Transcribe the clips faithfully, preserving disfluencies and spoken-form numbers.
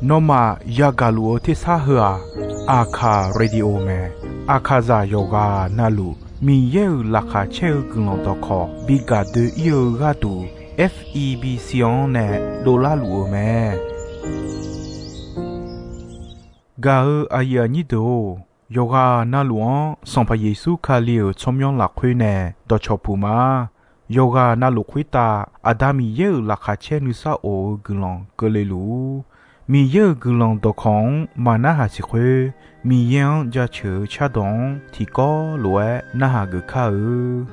Nawmaf yagaq luf-eu tersar heu-aq, Aqkaq radio mae. Aqkaqzaq yawqghaq navluf Miqyaer-euq laqkhaq caer-eu guiqlanq dawqkawq bi gaq doe-ir-eu gharduq, F E B C-anr nae dovlar luf-eu mae. Gaq-eu aqyuif aqnyir deuq-or, yawqghaq navluf-anr Sanqpaq Yeqsur Kali-euq tsawrmyanr lafkhoer nae dawqcawq puq ma. Yawqghaq navluf khoertav Aqda Miqyaer-euq laqkhaq caer nuisar of-eu guiqlanq keuvle luf-ur. Miqyaer-euq guiqlanq dawqkawq-anr maqnarhaq siq khoer, Miqyaer-anr jaceuq-eu cardawq-anr tiqkawv lof-aer narhaq geuf kar-eu.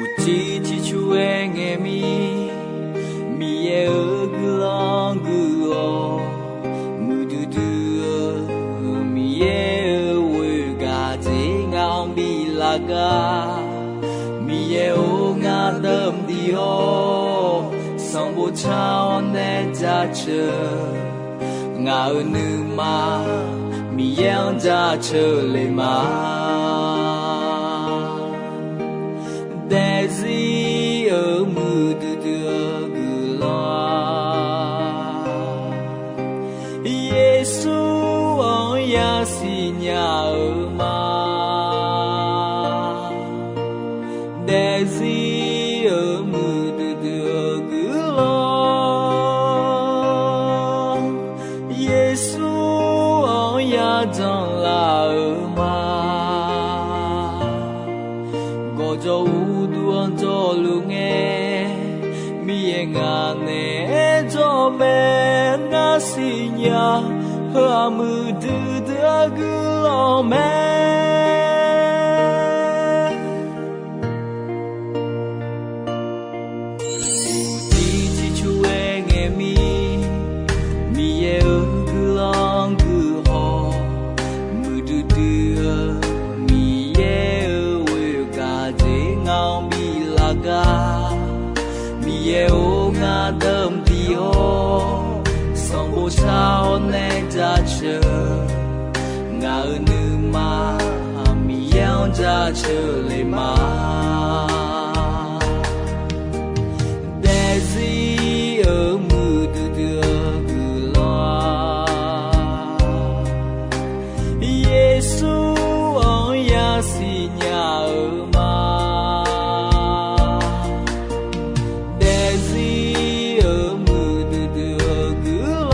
Uqcif ciqcur-aer ngaeq mir, Miqyaer-euq guiqlanq guiq-awq. Muiqdui dui-eu Miqyaer-euq ghoer gaq dzer ngaq-anr biflaf gar. Miqyaer-or, ngaq deuq mqdiq-awr, sanqbof car-awr nae jaceuq. Ngaq-euq nuima Miqyaer-anr jaceuq le ma. Daefzir-euq muiqdui dui-eu guiqlanq-aq, Yeqsur-anr yasiq nya-eu ma. Daefzir-euq muiqdui dui-eu guiqlanq, Yeqsur-anr yajanq laf-eu ma. Gawqjawq uqduq-anr jawrluf ngae, Miqyaer ngaq naeq-aer jawr mae. Ngar siqnya, heu-aq muiqdui dui-eu guiqlanq mae. Uqcif ciqcur-aer ngaeq mir, Miqyaer-euq guiqlanq guiq haw. Muiqdui dui-eu Miqyaer-euq ghoer gaq dzer ngaq-anr biflaf gar. Miqyaer-or, ngaq deuq mqdiq-awr, sanqbof car-awr nae jaceuq. Ngaq-euq nuima Miqyaer-anr jaceuq le ma. Daefzir-euq muiqdui dui-eu guiqlanq-aq, Yeqsur-anr yasiq nya-eu ma. Daefzir-euq muiqdui dui-eu guiqlanq,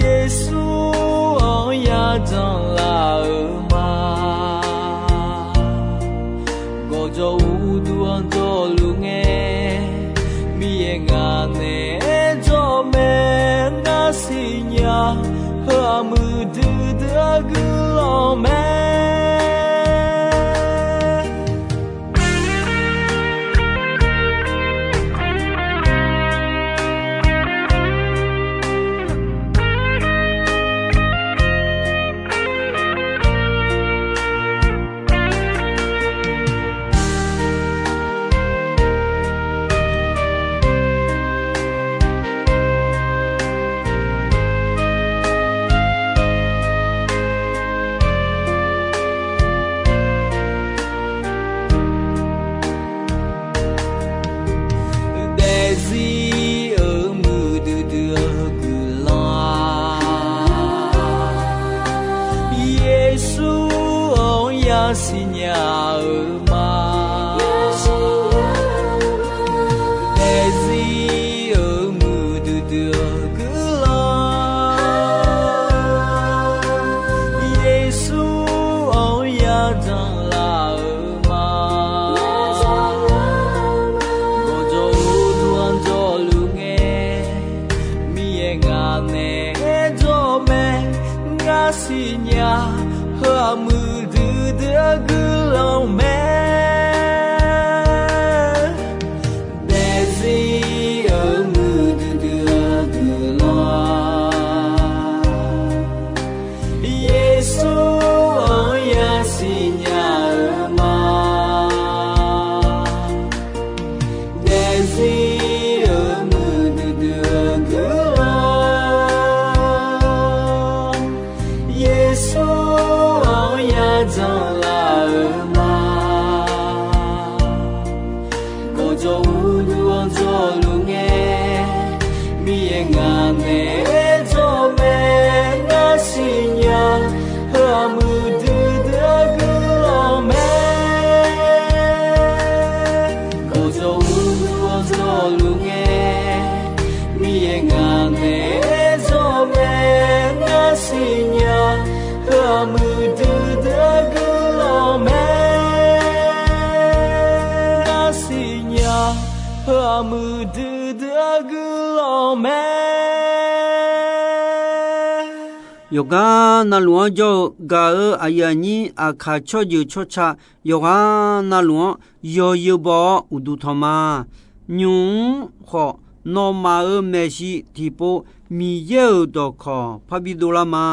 Yeqsur-anr yajanq laf-eu ma. Gawqjawq uqduq-anr jawrluf ngae, Miqyaer ngaq naeq-aer jawr mae. Ngar siqnya, heu-aq muiqdui dui-eu guiqlanq mae. Daefzir-euq muiqdui dui-eu guiqlanq-aq, Yeqsur-anr yasiq nya-eu ma. Daefzir-euq muiqdui dui-eu guiqlanq, Yeqsur-anr yajanq laf-eu ma. Gawqjawq uqduq-anr jawrluf ngae, Miqyaer ngaq naeq-aer jawr mae. Ngar siqnya, heu-aq muiqdui dui-eu guiqlanq mae. Daefzir-euq muiqdui dui-eu guiqlanq-aq, Yeqsur-anr yasiq nya-eu ma. Daefzir-euq muiqdui dui-eu guiqlanq, Ngaq naeq-aer dzawr mae, ngar siqnya. Heu-aq muiqdui dui-eu guiqlanq mae. Gawqjawq uqduq-awr dzawluf ngae, Miqyaer ngaq naeq-aer dzawr mae, ngar siqnya. Heu-aq muiqdui dui-eu guiqlanq mae. Ngar siqnya. Heu-aq muiqdui dui-eu guiqlanq mae. Yawqghaq navluf-anr jawr-eu gaq-euq aqyuif aqnyir, aqkaq tsawrjeuq tsawrca yawqghaq navluf-anr yawzeu baw-awr uqduq tanq ma. Nymq-mr khawf, nawmaf-euq maeqshi tiqpov Miqyaer-euq dawqkawq parbi dovlar ma.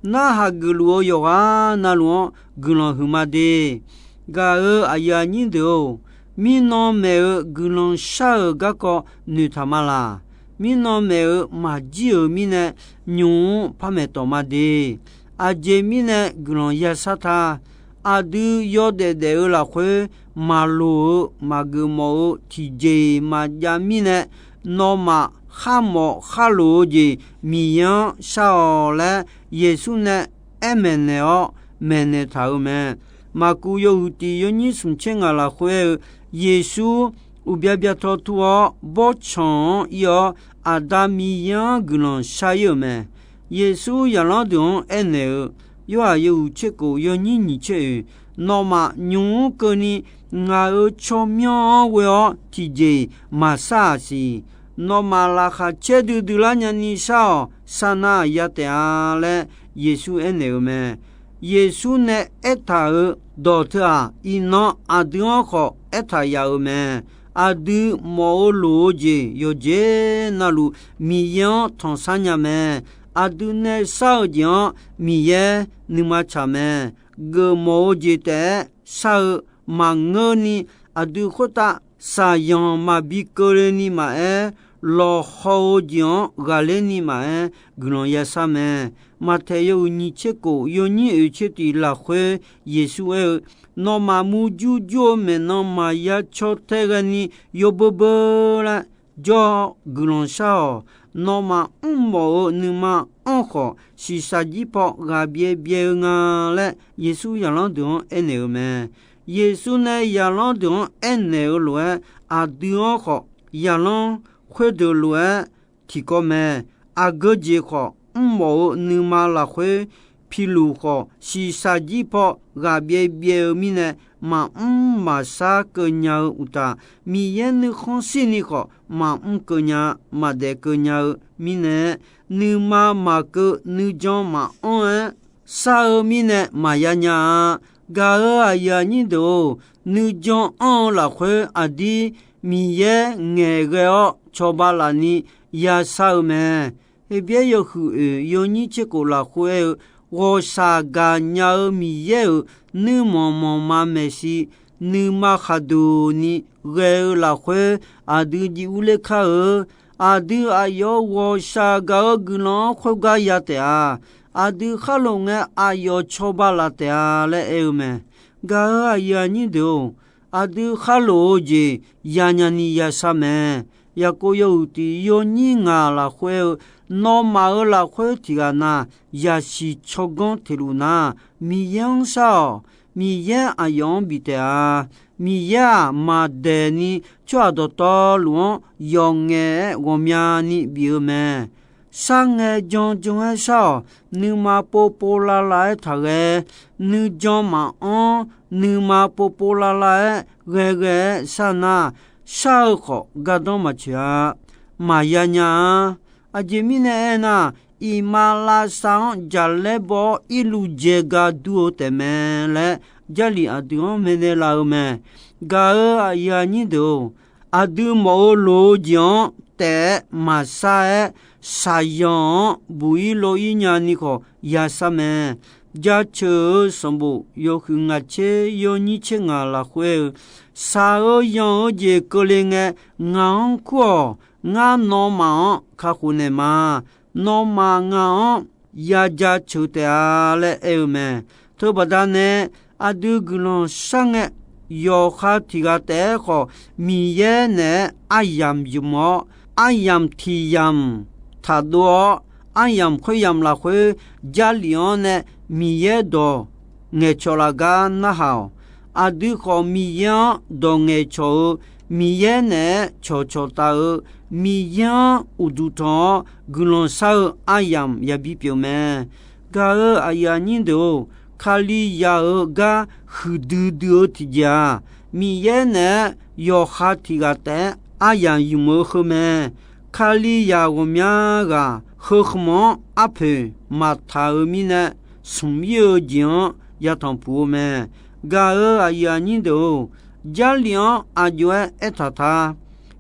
Narhaq geufluf-eu yawqghaq navluf-anr guiqlanq huiqma de. Gaq-euq aqyuif aqnyir deuq-or, mirnan maeq-eu guiqlanq shar-euq garkawv noeqtaq ma laq. Mirnan maeq-eu maqjir-euq mirnae, nymq-mr par maeqtawq ma de. Aqjeq mirnae guiqlanq yashar ta. Aqdui yawdaef daef-eu lafkhoer, maqloq-eu maqgeuf mawf-eu tiqjeq-iq maqjav mirnae, nawmaf kharmawf kharloq-eu jeq Miqyaer-anr shar-awq laer, Yeqsur nae aermaeq naeq-awr maeqnaeq taq-euq mae. Maqkuv yawhuiq tiq yawnyir smq tser ngaq lafkhoer aer-eu, Yeqsur uqbya byataw tur-awr bawrtsanq-anr ir-awr, Aqda Miqyaer-anr guiqlanq shar ir-euq mae. Yeqsur zaqlanr deuq-anr aernaeq-eu, Yorhaq yawhuiq tser kof yawnyir nyiq tser oeq, nawmaf nymq-mr keuvni ngaq-euq tsawrmyanr-anr ghoe-awr tiqjeq-iq maqshar-aq siq. Nawmaf laqkhaq caer duidui lar nyani shar-awq. Sar nar ya taef-a laer Yeqsur aernaeq-euq mae. Yeqsur nae aertaq-euq dawq teu-aq, iqnan aqdui-anr khawf aertaq yaf-euq mae. Aqdui mawf-eu loq-eu jeq yawqjeq navluf Miqyaer-anr tanqsar nya mae. Aqdui nae shar-eu jeq-anr Miqyaer nuima tsaq mae. Geufmawf-eu jeq taef-aer shar-eu maqngeurni, aqdui khoertav shaqzanq maqbi keuvle ni maqaer, lawqhaw-eu jeq-anr ghaqler ni maqaer, guiqlanq yashar mae. Maqtaeq yawhuiq nyiq tser kof yawnyir oeq tser tiq lafkhoer Yeqsur aer-eu, Nawmaf murjur jur-eu maeqnan maqya caw tae ghaeni yawbeu beu laer jawr-awr guiqlanq shar-awq. Nawmaf mrmawf-eu nuima anr khawf, shiqshaq jir paw ghaq byaev byaev-eu nga laer Yeqsur zaqlanr deuq-anr aernaeq-euq mae. Yeqsur nae zaqlanr deuq-anr aernaeq-eu lof-aer, aqdui-anr khawf zaqlanr khoerdeuq lof-aer tiqkawv mae. Aqgeu jeq khawf, mrmawf-eu nuima lafkhoer piluf khawf, shiqshaq jir paw ghaq byaev byaev-eu mirnae, maqmr maqshar keuv nya-eu uqtaf, Miqyaer nuikhanr shirni khawf maqmr keuv nya, maqdaef keuv nya-eu mirnae, nuima maqkeuv nuijan maqanr-aer shar-eu mirnae maqya nya-a. Gaq-euq aqyuif aqnyir deuq-or, nuijan anr-eu lafkhoer aqdir Miqyaer ngaeqghae-awr cawba lafni yashar-eu mae. Heqbyaer yawhuiq oeq yawnyir tser kof lafkhoer aer-eu, ghawqshaq gaqnya-eu Miqyaer-euq nuirmanq manqma maeqshi nuima khaqduq ni ghae-eu lafkhoer aqdui jiv urler kar-eu. Aqdui aqyawf-euq ghawqshaq gaq-eu guiqlanq-anr khoergar ya taef-a. Aqdui khar lof ngae aqyawf cawba laf taef-a laer aer-eu mae. Gaq-euq aqyuif aqnyir deuq-or, aqdui khar lof-eu jeq yanya ni yashar mae. Yaqkov yawhuiq tiq yawnyir ngaq lafkhoer aer-eu, nawmaf-euq lafkhoer tiq ghaq na, yasiq tsawrganr teq luf nar, Miqyaer-anr shar-awq. Miqyaer aqyawf-anr bif taef-a. Miqyaer-aq, maqdaeq ni tsawrhaq dawqtawvluf-anr yawf ngaef-aer ghawqmyani bif-eu mae. Sharngae jan jan-aer shar-awq. Nuima povpov lavlav-aer taqghae. Nuijan maqanr, nuima povpov lavlav-aer ghaeghae-aer shar nar, shar-eu khawf gardanr maqtsoeq-a. Maqya nya-a. Aqjeq mirnae aernar, iqmalavshav-anr jaqlaer baw-awr irluv jaegar dur-eu taefmae laer, Jarlif aqdui-anr maeqnaeq laf-eu mae. Gaq-euq aqyuif aqnyir deuq-or, aqdui mawf-eu loq-eu jeq-anr taef-aer maqshar-aer, shaqzanq-anr buq-ir lov-ir nyani khawf yashar mae. Jaceuq-eu sanqbof yawhuiq ngaq tser yawnyir tser ngaq lafkhoer aer-eu, shaq-eu yanq-eu jeq keuvle ngae, ngaq-anr kur-awq. Ngar nawmaf-anr kakhof naeq ma. Nawmaf ngaq-anr ya jaceuq taef-a laer aer-eu mae. Teubaqda nae aqdui guiqlanq shar ngae, yawqha tiq ghaq taef-aer khawf, Miqyaer naeq-aer aryamq ymq-awr, aryamq tiq yamq taqdov-awr, aryamq khoeryamq lafkhoer Jarlif-anr nae Miqyaer dawq ngaeqcawq laf gar narhaq-awq. Aqdui khawf Miqyaer-anr dawq ngaeqcawq-eu, Miqyaer naeq-aer cawqcawq taf-eu, Miqyaer-anr uqduq tanq-awr guiqlanq shar-eu aryamq yabi pyeuf mae. Gaq-euq aqyuif aqnyir deuq-or, Kalizaq-euq gar huiqdui dui-eu tiqjeq-aq, Miqyaer naeq-aer yawqha tiq ghaq taef-aer aryamq ymq-eu heu mae. Kalizaq ghawqmya ghaq heu khmq-anr arpoeq maqtaq-eu mirnae, smq ir-eu jeq-anr yatanq puq-eu mae. Gaq-euq aqyuif aqnyir deuq-or, Jarlif-anr aq jov-aer aertaq ta.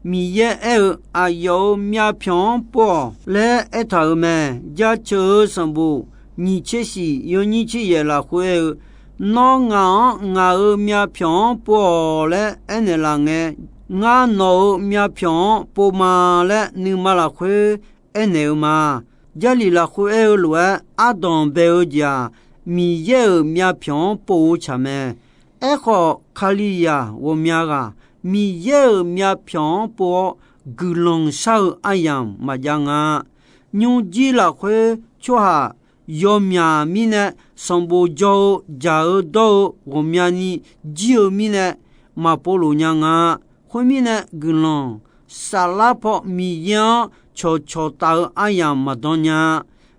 Miqyaer aer-eu, aqyawf-euq myavpyawq-anr pov-awq laer aertaq-euq mae. Jaceuq-eu sanqbof nyiq tser shif yawnyir tser yaef lafkhoer aer-eu, Nawr ngaq-anr ngaq-euq myavpyawq-anr pov-awq laer aernaeq laf ngae, ngar nawq-euq myavpyawq-anr pov ma laer nuima lafkhoer aernaeq-eu ma. Jarlif lafkhoer aer-eu lof-aer ardanq bae-eu jeq-aq, Miqyaer-euq myavpyawq-anr pov-eu tsaq mae. Aerkhawf, Kalizaq ghawqmya ghaq Miqyaer-euq myavpyawq-anr pov-awr guiqlanq shar-eu aryamq maqjav nga. Nymrjir lafkhoer tsawrhaq yawmyaq mirnae, sanqbof jawr-eu jaq-eu dawr-eu ghawqmyani jir-eu mirnae, maqpov lof nya nga. Khoermirnae, guiqlanq saflar paw Miqyaer-anr cawqcawq taf-eu aryamq maqdan nya.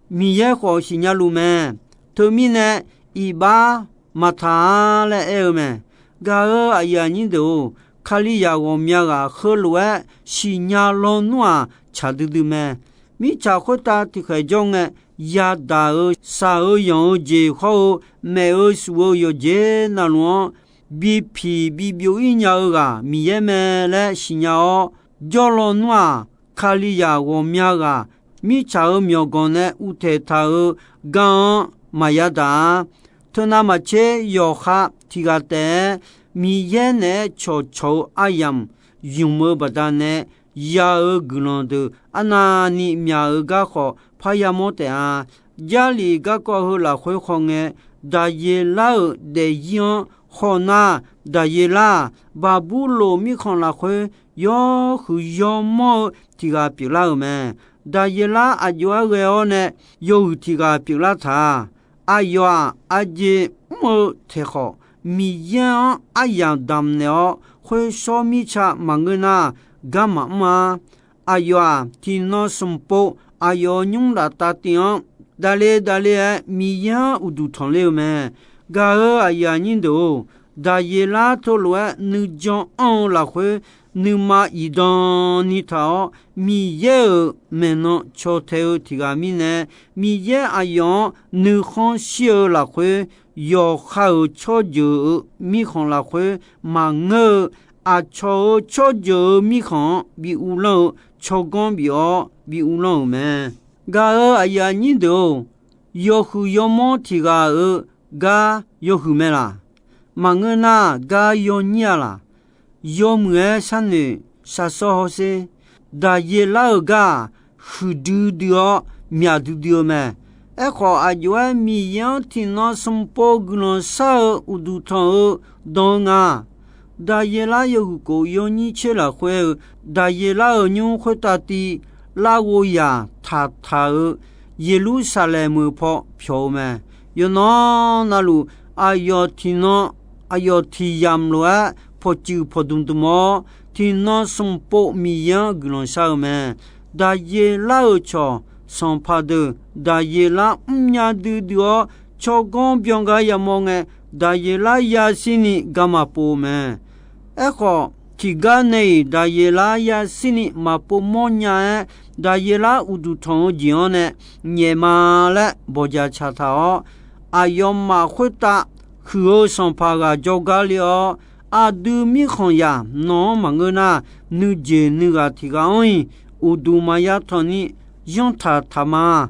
Miqyaer khawf siqnya luf mae. Teumirnae, iqbax maqtaq-a laer aer-eu mae. Gaq-euq aqyuif aqnyir deuq-or, Kalizaq ghawqmya ghaq heulof-aer siqnya lawnmr-aq, tsaq duidui mae. Mirtsaq khoertav tiqkhaeq jawr ngae, yadaq-euq shaq-eu yanq-eu jeq hawr-eu, maef-eu shuf-eu yawqjeq navluf-anr bipiq bibyov ir nya-eu ghaq Miqyaer mae laer siqnya-awr, jawrlawnmr-aq, Kalizaq ghawqmya ghaq mirtsaq-euq myawqganq nae uvtaeq taq-euq gar-anr maqya daq-a. Teunav maqtser yawqha tiq ghaq taef-aer Miqyaer naeq-aer cawqcawq-eu aryamq ymq-eu baqdanae, ya-euq guiqlanq deuq arnavni myaq-euq gar khawf parya mawr taef-a. Jarlif garkawv heu lafkhoer khawf ngae, Daqyeqlar-euq daefzir-anr haw nar, Daqyeqlar-aq, Baqburloq mirkhanq lafkhoer yawhuiq yawmawr-eu tiq ghaq pyeuflar-euq mae. Daqyeqlar aq jov-aer ghae-awr nae yawhuiq tiq ghaq pyeuflar taq-a. Aqyawf-aq, aqjeq mr-eu taeq khawf, Miqyaer-anr aryamq damq naeq-awr, khoershawr mirtsa maqngeur nar, gar maqmr-a. Aqyawf-aq, tiqnan smq pov aqyawf-euq nymr laftav tiv-anr davle davle-aer Miqyaer-anr uqduq tanq ler-eu mae. Gaq-euq aqyuif aqnyir deuq-or, Daqyeqlar teulof-aer nuijan anr-eu lafkhoer, nuima iqdan ni taq-awr, Miqyaer-euq maeqnan caw tae-eu tiq ghaq mirnae, Miqyaer aqyawf-anr nuikhanr shir-eu lafkhoer, yawqha-euq tsawrjeuq-euq mirkhanq lafkhoer maqngeur-eu, aqcawq-euq tsawrjeuq-euq mirkhanq-anr bi uvlanr-eu tsawrganr bif-awr bi uvlanr-euq mae. Gaq-euq aqyuif aqnyir deuq-or, yawhuiq yawmawr tiq ghaq-euq gar yawhuiq mae laq? Maqngeur nar, gar yawnyir-a laq? Yawmuiq-aer sharnoeq shaqshawr hawsher. Daqyeqlar-euq gar-aq, huiqdui dui-awr myaq duidui-eu mae. Aerkhawf, aq jov-aer Miqyaer-anr tiqnan smq pov guiqlanq shar-eu uqduq tanq-eu dan-eu nga. Daqyeqlar yawhuiq kof yawnyir tser lafkhoer-eu, Daqyeqlar-euq nymr khoertav tiv larghov yaq taqtaq-euq Yeqlursaqlaeq meuq paw pyawq-eu mae. Yawqnan navluf, aqyawf tiqnan aqyawf tiq yamq lof-aer pawqtsuif pawqdmq dmq-awr, tiqnan smq pov Miqyaer-anr guiqlanq shar-eu mae. Daqyeqlar-euq cawq sanqpaq deuq Daqyeqlar mrnya duidui-awr, tsawrganr byan gar yamawr ngae, Daqyeqlar yashirni garma pov-eu mae. Aerkhawf, tiqgar nae-iq Daqyeqlar yashirni maqpov mawrnya-aer, Daqyeqlar uqduq tanq-eu jeq-anr nae nyaef ma laer bawqjaq tsaq taq-awr, aqyawfmaf khoertav huiq-eu sanqpaq ghaq jawrgar le-awr, aqdui mirkhanqzaq nawq-anr maqngeur nar, nuijeq nuighaq tiq ghaq-anr-iq uqduq maqya tanq ni yanrtaq taq ma.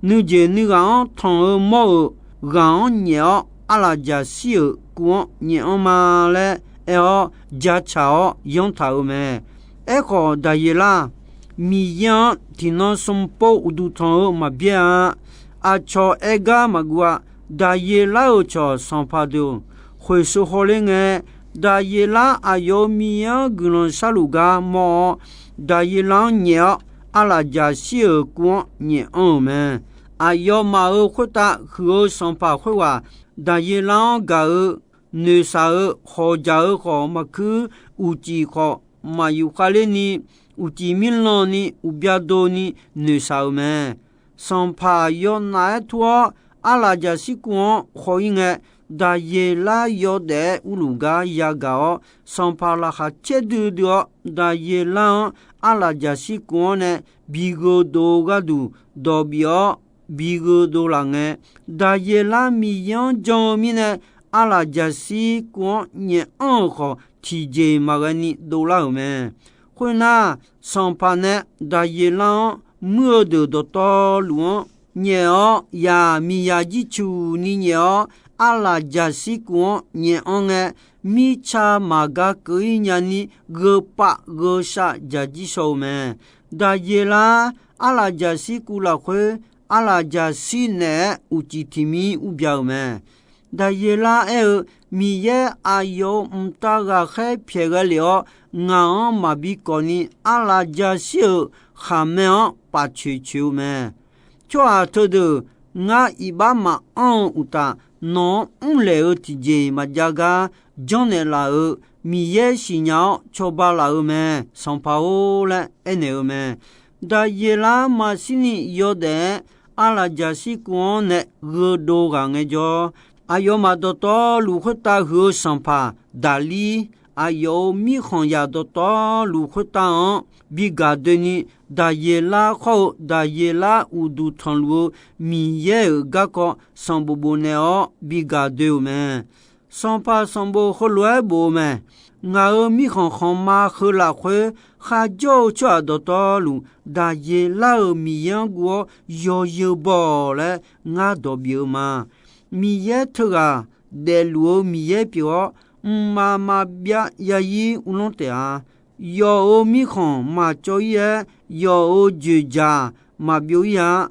Nuijeq nuighaq-anr tanq-eu mawr-euq ghaq-anr nyaef-awr, arlafjaqshir-euq kuv-anr nyaef-anr ma laer aer-awr, jacaq-awr yanrtaq-euq mae. Aerkhawf, Daqyeqlar Miqyaer-anr tiqnan smq pov uqduq tanq-eu maqbyaer-a. Aqcawq aer gar maqguv-a. Daqyeqlar-euq cawq sanqpaq deuq khoeqsho hawler ngae, Daqyeqlar aqyawf-euq Miqyaer-anr guiqlanq sharluf gar mawr-awr, Daqyeqlar-anr nyaef-awr, arlaqjaqshir-euq kuv-anr nyaef anr-euq mae. Aqyawfmaf-euq khoertav huiq-eu sanqpaq khoerghaq Daqyeqlar-anr gaq-eu noeqshaq-eu hawqjaq-eu khawf maqkuir, uqcif khawf maqyuf khavler ni, uqcif mirlan ni uqbya do ni noeqshaq-euq mae. Sanqpaq yawnav-aer tur-awr, arlaqjaqshir kuv-anr khaw-ir ngae, Daqyeqlar yawdaef-aer urluf gar yagaq-awr, sanqpaq laqkhaq caerdui dui-awr, Daqyeqlar-anr arlaqjaqshir kuv-anr nae bi gheudov gharduq dawq bif-awr bi gheudov laf ngae, Daqyeqlar Miqyaer-anr jan-eu mirnae, arlaqjaqshir kuv-anr nyaef anr-euq khawf, tiqjeq maqghae ni dovlar-euq mae. Khoernar, sanqpaq nae Daqyeqlar-anr muir-eu deuq dawqtawvluf-anr nyaef-awr, yaq miqyaq jircuq ni nyaef-awr, arlaqjaqshir kuv-anr nyaef anr ngae, mirtsa maqgar keuv-ir nyani gheupav gheushav dzaq jir shaw-eu mae. Daqyeqlar arlaqjaqshir kuv lafkhoer, arlaqjaqshir naeq-aer uqcif tiq mir urbya-euq mae. Daqyeqlar aer-eu, Miqyaer aqyawf-euq mqtav ghaqkhaer pyaeq ghae lef-awr, ngaq-anr maqbi kawf ni arlaqjaqshir-euq khaqmae-anr paf coeq coeq-eu mae. Tsawrhaq teudeuq ngar iqbax maqanr-eu uqtaf, nawq-anr mrlaeq-eu tiqjeq maqjav gar janrnaeq laf-euq Miqyaer siqnya-awr cawba laf-eu mae, sanqpaq-or laer aernaeq-eu mae. Daqyeqlar maqshirni yawdaef-aer arlaqjaqshir kuv-anr nae gheudov ghaq ngaejawr, aqyawfmaf dawqtawvluf khoertav huiq-eu sanqpaq Daqlir, aqyawf-euq mirkhanqzaq dawqtawvluf khoertav-anr bi gaq doeni, Daqyeqlar khawr-eu Daqyeqlar uqduq tanqluf-eu Miqyaer-euq garkawv sanqbof bofnaeq-awr bi gaq doe-euq mae. Sanqpaq sanqbof heulof-aer bof-eu mae. Ngaq-euq mirkhanq khanqma heu lafkhoer kharjawr-eu tsawrhaq dawqtawvluf, Daqyeqlar-euq Miqyaer-anr guv-awr yawzeu baw-awq laer ngar dawq bif-eu ma. Miqyaer teughaq daefluf-eu Miqyaer pyeuf-awr, mqmaq maqbyav yazir uvlanr taef-a. Yawf-euq mirkhanq maqcawv-ir-aer, yawf-euq dzoeqdzaq maqbyov-ir-a.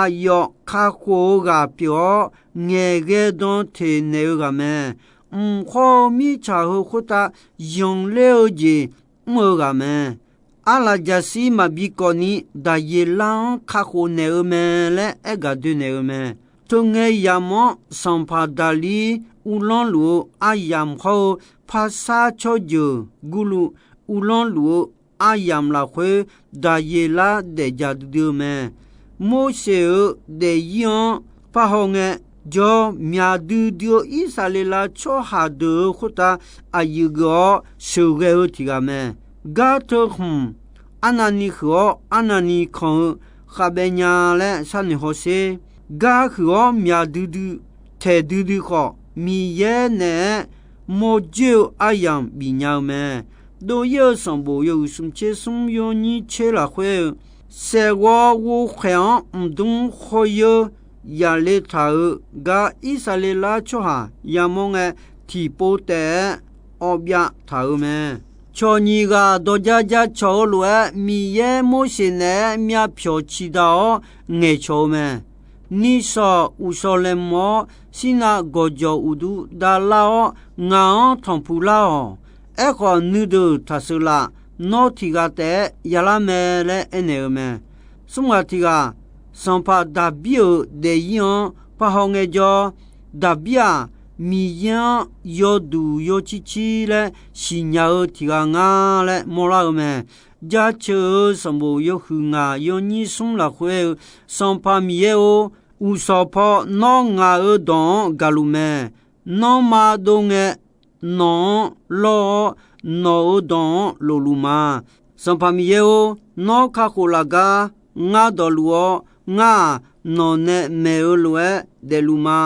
Aqyawf kakhof-eu ghaq pyeuf-awr, ngaeqghae dan teq naeq-eu ghaq mae. Mq khawr-eu mirtsaq heu khoertav yanqler-eu jeq mr-eu ghaq mae. Arlaqjaqshir maqbi kawf ni Daqyeqlar-anr kakhof naeq-eu mae laer aergaq doe naeq-eu mae. Teungae yamq-anr sanqpaq Daqlir uvlanr luf-eu aryamq hawr-eu, parsar tsawrjeuq gurluv uvlanr luf-eu aryamq lafkhoer, Daqyeqlar daefjaq duidui-eu mae. Morseq-euq daefzir-anr parhaw ngae, jawr myaq duidui-eu Irsaqleqlav tsawrhaq deuq-euq khoertav aqyuif geuf-awr sheuqghae-eu tiq ghaq mae. Gar teu khmq, arnavni huiq-awr arnavni kanq-eu khavbaev nya laer sharnoeq hawsher. Gar huiq-awr myaq duidui taeq duidui khawf, Miqyaer naeq-aer mawrjoer-eu aryamq bifnya-eu mae. Dov-ir-eu sanqbof yawhuiq smq tser smr yawnyir tser lafkhoer-eu, saeqghawv ghovkhaeq-anr mqdmr khawr yeur yaqle taq-euq gar Irsaqleqlav tsawrhaq yamawr ngae, tiqpov taef-aer awvbyav taq-euq mae. Cawq nyiq ghaq dawq ja ja cawq-eu lof-aer, Miqyaer Morseq naeq-aer myavpyawq ciqdaq-awr ngaeqcawq-eu mae. Nishawq uqshawq laeqhmq-awr, Sirnav gawqjawq uqduq davlar-awr, ngaq-anr tanqpuq lar-awq. Aerkhawf, nuideuq taqseuq laf. Nawr tiq ghaq taef-aer yalar mae laer aernaeq-eu mae. Smr ghaq tiq ghaq, sanqpaq Daqbir-euq daefzir-anr parhaw ngaejawr, Daqbir-aq, Miqyaer-anr yawduq yawcir cir laer siqnya-eu tiq ghaq nga laer mawrlar-eu mae. Jaceuq-euq sanqbof yawhuiq ngaq yawnyir smr lafkhoer-eu, Sanqpaq Miqyaer-or, uqshawq paw nawr ngaq-euq dawq-anr gaqluf mae. Nanrma dov ngae, nawq-anr lawr-awr, nawq-euq dawq-anr lofluf ma. Sanqpaq Miqyaer-or, nawr kakhof laf gar ngar dawqluf-awr, ngar-aq, nawq nae maeq-eu lof-aer daefluf ma.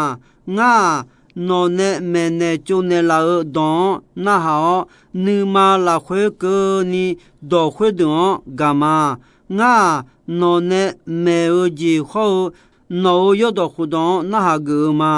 Ngar-aq, nawq nae maeqnaeq tsovnaeq laf-euq dawq-anr narhaq-awr, nuima lafkhoer keuvni dawq khoerdeuq-anr gaq ma. Ngar-aq, nawq nae maeq-eu jeq hawr-eu nawq-euq yawrdawq khofdawq-anr narhaq geuf-eu ma.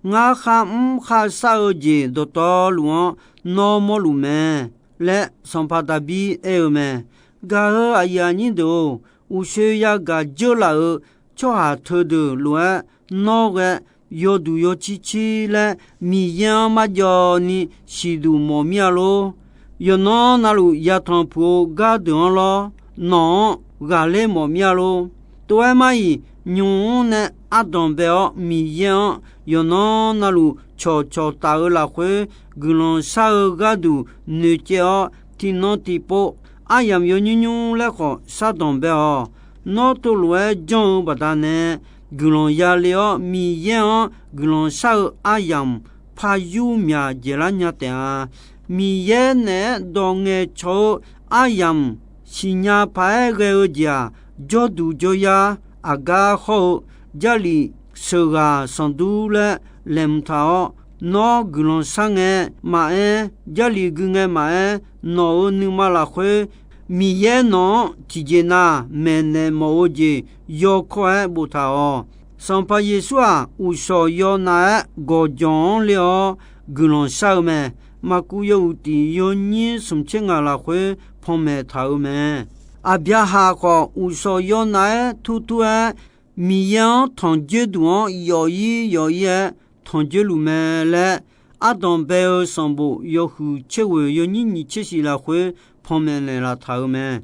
Ngar kharmr kharshar-eu jeq dawqtawvluf-anr nawr mawrluf mae laer, sanqpaq Daqbir aer-eu mae. Gaq-euq aqyuif aqnyir deuq-or, uqshoe yagaq dzeurlaf-euq tsawrhaq teudeuq lof-aer nawr ghae yawduq yawcir cir laer Miqyaer-anr marjawv ni siqduq mawf mir-a lor. Yawqnan navluf yatanq puq-eu gardeuq-anr lawr, nawq-anr ghaqler mawf mir-a lor. Tov-aer mar-iq, nymq-mr nae ardanq bae-awr Miqyaer-anr yawqnan navluf cawqcawq taf-eu lafkhoer, guiqlanq shar-eu gharduq noeqcaev-awr, tiqnan tiqpov aryamq yawnymr nymr laer khawf shardanq bae-awq. Nawr teulof-aer janr-eu baqdanae guiqlanq yale-awr, Miqyaer-anr guiqlanq shar-eu aryamq par yur myaq dzaeqlar nya taef-a. Miqyaer naeq-aer dawq ngaeqcawq-eu aryamq siqnya paq-aer ghae-eu jeq-aq, jawrduq jawryar, aqgar hawr-eu Jarlif sheuqghaq sanqdur laer laeqhmq taq-awr, nawr guiqlanq shar ngae maqaer, Jarlif gui ngae maqaer, nawq-euq nuima lafkhoer Miqyaer nawq-anr tiqjeq nav maeqnaeq mawf-eu jeq yawkawr-aer boftaq-awq. Sanqpaq Yeqsur-aq, uqshawq yawnav-aer gawqjawq-anr le-awr guiqlanq shar-eu mae. Maqkuv yawhuiq tiq yawnyir smq tser ngaq lafkhoer panmaeq taq-eu mae. Aqbyaqhaq khawf, uqshawq yawnav-aer turtur-aer Miqyaer-anr tanqjoer duq-anr yawf-ir yawf-ir-aer tanqjoer luf mae laer, ardanq bae-eu sanqbof yawhuiq tser ghoeq yawnyir nyiq tser shif lafkhoer panmaeq naeqlaf taq-eu mae.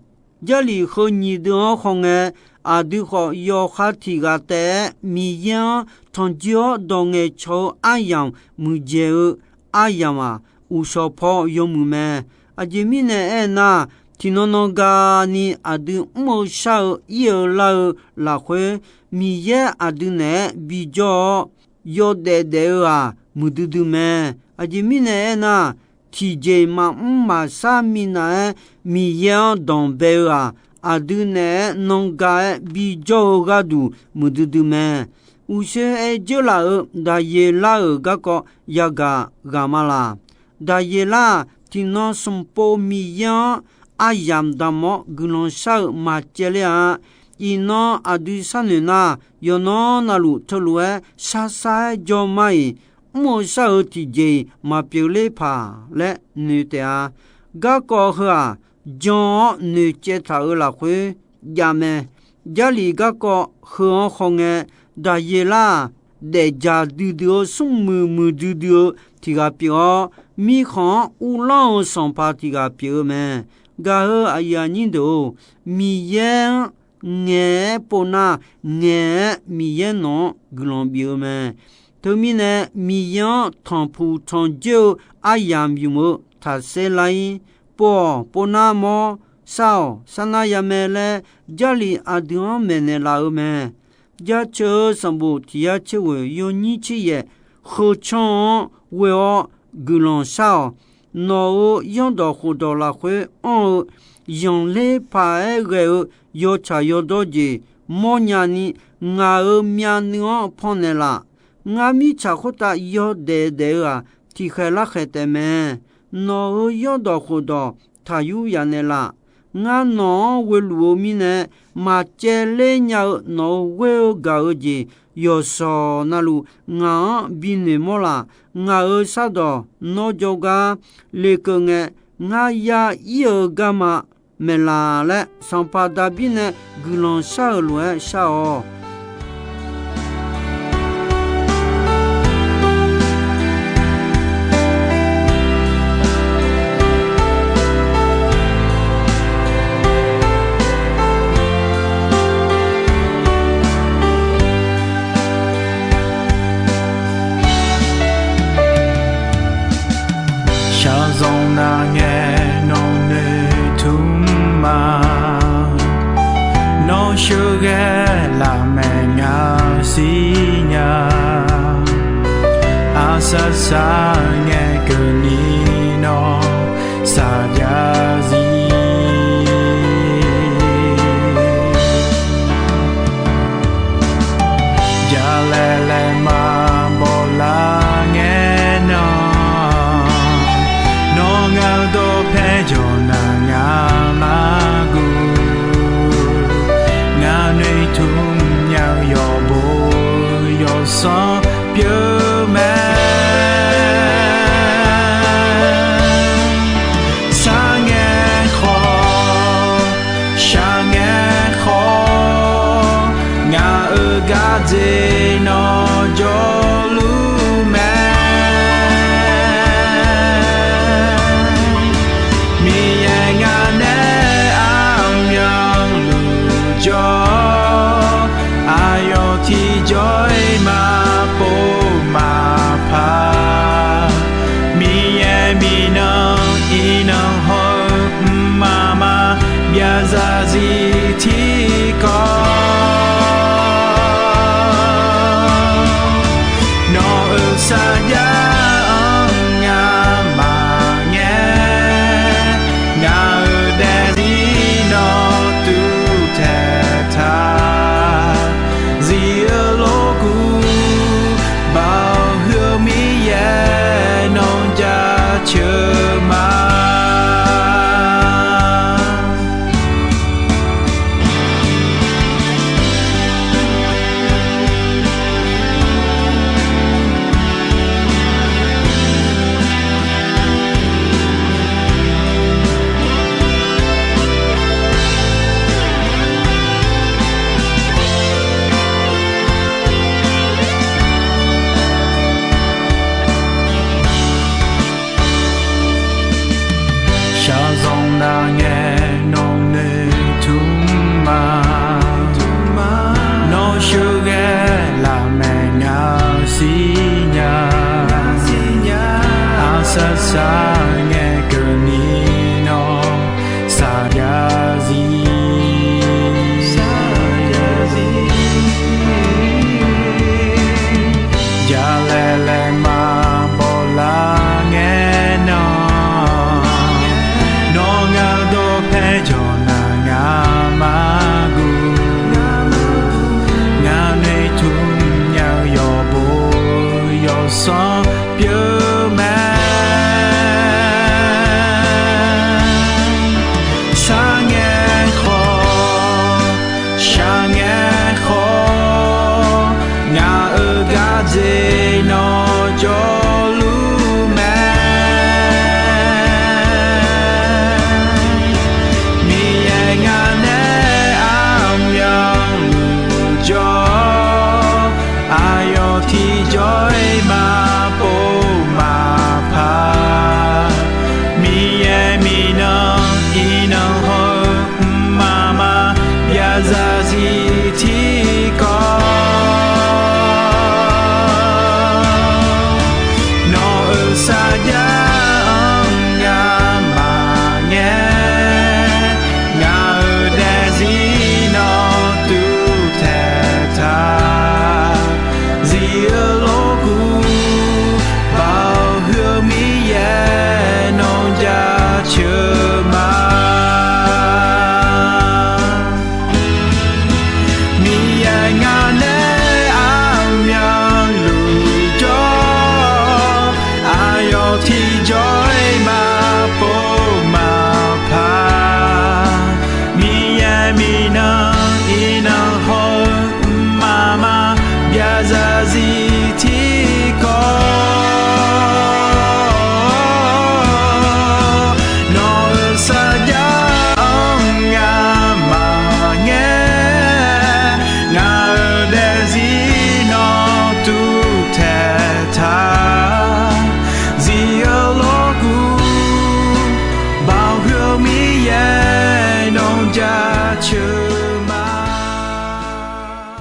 Jarlif heu nyiq deuv-anr khawngae, aqdui khawf yawqha tiq ghaq taef-aer Miqyaer-anr tanqjoer-awr dawq ngaeqcawq-eu aryamq muiqdzaeq-eu aryamq-aq, uqshawq paw yawmuiq mae. Aqjeq mirnae aernar, tiqnan nan gani aqdui mr-eu shar-eu ir-eu lar-eu lafkhoer, Miqyaer aqdui naeq-aer bijawr-awr, yawdaef daef-eu-aq, muiqdui dui mae. Aqjeq mirnae aernar, tiqjeq maqmr maqshar minav-aer Miqyaer-anr danqbae-eu-aq, aqdui naeq-aer nan ga-aer bijawr-eu gharduq muiqdui dui mae. Uqshoe aer dzeurlaf-euq Daqyeqlar-euq garkawv yagaq ghaq ma laq. Daqyeqlar-aq, tiqnan smq pov Miqyaer-anr aryamq damq-awr guiqlanq shar-eu maqcaevler-a. Iqnan aqdui sharnoeq nar, yawqnan navluf teulof-aer sharsar-aer jawr mar-iq, mr-eu shar-eu tiqjeq-iq maqpyeuf ler paq laer noeq taef-a. Garkawv heu-aq, jan-awr noeqcaev taq-euq lafkhoer jav mae. Jarlif garkawv heu-anr khawngae, Daqyeqlar-aq, daefjaq duidui-eu smrmuiq muiqdui dui-eu tiq ghaq pyeuf-awr, mirkhanq-anr uvlanr-eu sanqpaq tiq ghaq pyeuf-eu mae. Gaq-eu aqyuif aqnyir deuq-or, Miqyaer-anr ngaeq-aer pov nar, ngaeq-aer Miqyaer nawq-anr guiqlanq bif-eu mae. Teumirnae, Miqyaer-anr tanqpuq tanqjoer-eu aryamq ymq-eu taqsaer lar-ir. Pov-awq, pov nar mawr, shar-awq, sharnar ya mae laer, Jarlif aqdui-anr maeqnaeq laf-eu mae. Jaceuq-eu sanqbof tiq yar tser ghoeq yawnyir tser yaef, heu canr-anr ghoe-awr guiqlanq shar-awq. Nawq-euq zanrdawq khofdawq lafkhoer anr-eu zanqler paq-aer ghae-eu yawtsaq yawdawr jeq mawrnya ni, ngaq-euq myavnuiv-anr pannaeq laf. Ngar mirtsaq khoertav yawdaef daef-eu-aq, tiqkhaeq larkhaeq taef mae. Nawq-euq zanrdawq khofdawq taqyur yanaeq laf. Ngar nawq-anr ghoeluf-eu mirnae, maqcaevler nya-eu nawq-euq ghoer-eu gaq-eu jeq yawqshawq navluf ngaq-anr binoeq mawr laf. Ngaq-euq shardawq nawr jawrgar lekeuv ngae, ngar ya ir-eu garma maeqlaf laer, sanqpaq Daqbir nae guiqlanq shar-euq lof-aer shar-awq. Shaqzanq nar ngae nawq noeqtmq ma. Nawr sheuqghae laf maeq nga siqnya. Aqsaq saq ngae keuvni nawr saqjav zir. Jalaer laer maqbaw lar ngae nan, nawr ngaq dawqpae jawr nar ngaq lar guq. Ngaq noeqtmq nya-eu yawqbo yawsanr pyeuf mae. Sharngae khawf, sharngae khawf, ngaq-euq gardzer nawr jawrluf mae. Miqyaer ngaq nae armyanluf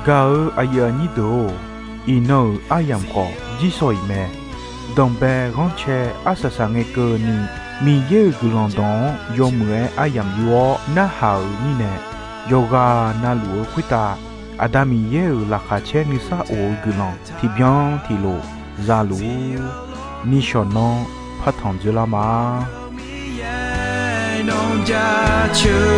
Gaq-eu aqyuif aqnyir deuq-or, iqnan-euq aryamq khawf jirsawq iq mae. Danqbae ghanrcae arsaq saq ngae keuvni, Miqyaer-euq guiqlanq dawq-anr yawmuiq-aer aryamq yur-awr narhaq-euq mirnae, yawqghaq navluf-eu khoertav Aqda Miqyaer-euq laqkhaq caer nuisar of-eu guiqlanq tiqbyan tiqlof za luf-ur. Nishawq nanr partanq dzoerlar ma. Miqyaer nawq jaceuq